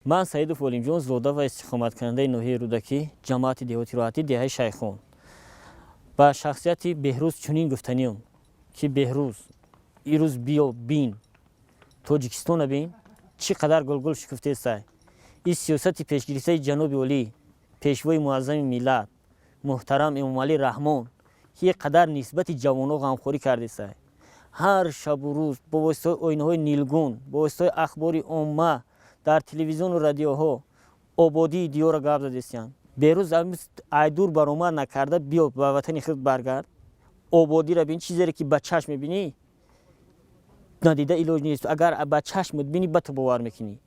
Ман Саидов Олимҷон, зода ва истиқоматкунандаи ноҳияи Рӯдакӣ, ҷамоати деҳоти Роҳатӣ, деҳаи Шайхон, ба шахсияти Беҳрӯз чунин гуфтаниам, ки Беҳрӯз, ирӯз биё, бин, Тоҷикистона бин, чӣ қадар гулгул шукуфтесай. Ин сиёсати пешгирифтаи ҷаноби олӣ, пешвои муаззами миллат, муҳтарам Эмомалӣ Раҳмон, ки ин қадар нисбати ҷавонҳо ғамхорӣ кардесай, ҳар шабу рӯз бо воситаҳои оинаҳои нилгун, бо воситаҳои ахбори омма, дар телевизиону радиоҳо ободии диёра гап задестиянд. Беҳрӯз, айдур баромад накарда, биё, ба ватани худ баргард, ободиро бин. Чизере ки ба чашм мебинӣ, надида илоҷ нест. Агар ба чашмат бинӣ, ба ту бовар мекунӣ.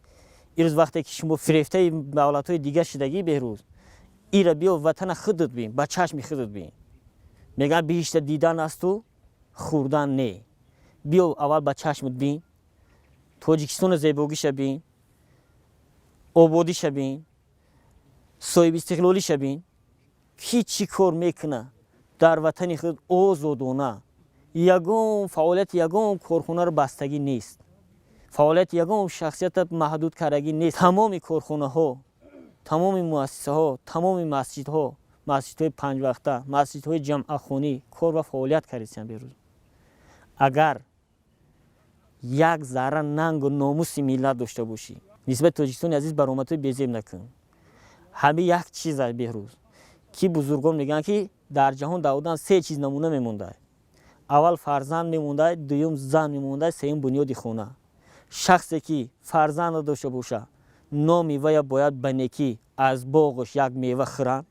Ирӯз вақте ки шумо фирефтаи давлатҳои дигар шудагӣ, Беҳрӯз, ира биё, ватана худат бин, ба чашми худат бин. Мегӯянд, биҳишта дидан асту хӯрдан не. Биё, аввал ба чашмат бин, Тоҷикистону зебогиша бин, ободиша бин, соҳибистиқлолиша бин, ки чӣ кор мекуна дар ватани худ озодона. Ягон фаъолияти ягон корхонаро бастагӣ нест, фаъолияти ягон шахсията маҳдуд кардагӣ нест. Тамоми корхонаҳо, тамоми муассисаҳо, тамоми масҷидҳо, масҷидҳои панҷвақта, масҷидҳои ҷамъахонӣ кор ва фаъолият кардистиянд. Беҳрӯз, агар як зарра нангу номуси миллат дошта бошӣ, нисбати Тоҷикистони азиз баромадҳои безеб накун. Ҳамин як чиз аст, Беҳрӯз, ки бузургон мегӯянд, ки дар ҷаҳон даводан се чиз намуна мемондай: аввал фарзанд мемондай, дуюм зан мемондай, сеюм бунёди хона. Шахсе ки фарзанд надошта боша, номи вая бояд ба некӣ аз боғаш як мева хӯранд,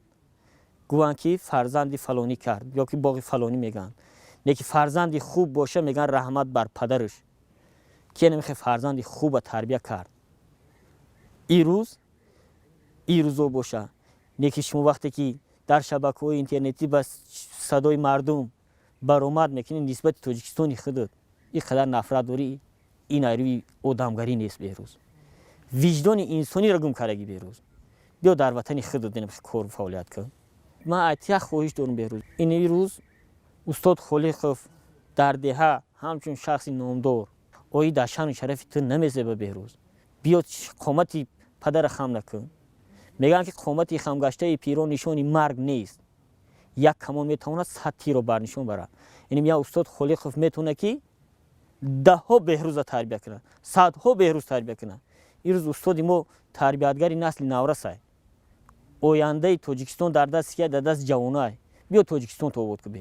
гӯянд, ки фарзанди фалонӣ кард ё ки боғи фалонӣ мегӯянд. Не ки фарзанди хуб боша, мегӯянд, раҳмат бар падараш, ки намехе фарзанди хуба тарбия кард. Ирӯз ирӯзо боша, не ки шумо вақте ки дар шабакаҳои интернетӣ ба садои мардум баромад мекунӣ, нисбати Тоҷикистони худат ин қадар нафрат дорӣ, ин айрӯи одамгарӣ нест, Беҳрӯз. Виҷдони инсониро гум кардагӣ. Беҳрӯз, биё, дар ватани худат кор фаъолият кун. Ман як хоҳиш дорам, Беҳрӯз. Ин рӯз устод Холиқов дар деҳа ҳамчун шахси номдор ои дар шаъну шарафи ту намезеба. Беҳрӯз, биё, қомати падара хам накун. Мегӯянд, ки қомати хамгаштаи пирон нишони марг нест, як камон метавонад 100 тирро барнишон барад. Яъне я устод Холиқов метавонад, ки даҳҳо Беҳрӯза тарбия кунад, садҳо Беҳрӯз тарбия кунад. Ирӯз устоди мо тарбиятгари насли наврасай. Ояндаи Тоҷикистон дар дасти ки? Дар дасти ҷавонай. Биё, Тоҷикистон то обод кун, Беҳрӯз.